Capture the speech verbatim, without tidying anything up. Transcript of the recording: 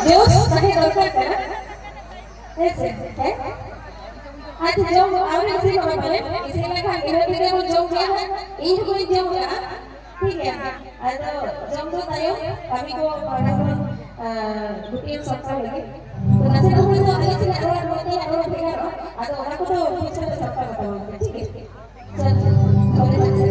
ᱡᱳᱥ ᱛᱟᱦᱮᱸ ᱫᱚᱨᱠᱟᱨ ᱠᱟᱱᱟ᱾ ᱦᱮᱸ ᱥᱮ? ᱦᱮᱸ? ᱟᱪᱪᱷᱟ, ᱡᱚᱢ ᱫᱚ ᱟᱹᱣᱨᱤ ᱤᱥᱤᱱᱚᱜᱼᱟ ᱯᱟᱞᱮ᱾ ᱤᱥᱤᱱ ᱞᱮᱠᱷᱟᱱ ᱤᱱᱟᱹ ᱛᱮᱜᱮ ᱵᱚᱱ ᱡᱚᱢ ᱜᱮᱭᱟ ᱦᱟᱸᱜ᱾ ᱤᱧ ᱦᱚᱸ ᱵᱟᱹᱧ ᱡᱚᱢ ᱟᱠᱟᱫᱼᱟ᱾ ᱴᱷᱤᱠ ᱜᱮᱭᱟ᱾ ᱟᱫᱚ ᱡᱚᱢ ᱫᱚ ᱛᱟᱭᱚᱢ ᱠᱟᱹᱢᱤ ᱠᱚ ᱯᱟᱲᱦᱟᱣ ᱠᱚ, ᱟᱸ, ᱜᱩᱴᱤᱭᱟᱹᱣ ᱥᱟᱢᱴᱟᱣ ᱞᱟᱹᱜᱤᱫ᱾ ᱛᱚ, ᱱᱟᱥᱮ ᱫᱚ ᱦᱚᱭᱛᱳ ᱟᱹᱞᱤᱧ ᱥᱮᱱᱟᱜ ᱨᱚᱲ ᱱᱚᱛᱮᱱᱟᱜ ᱨᱚᱲ ᱵᱷᱮᱜᱟᱨᱚᱜᱼᱟ᱾ ᱟᱫᱚ ᱚᱱᱟ ᱠᱚᱫᱚ ᱯᱚᱭᱥᱟ ᱞᱮ ᱥᱟᱢᱴᱟᱣ ᱠᱟᱛᱟᱣᱟ, ᱴᱷᱤᱠ ᱜᱮᱭᱟ? ᱪᱚᱞ, ᱛᱚᱵᱮ ᱱᱟᱜ ᱥᱮ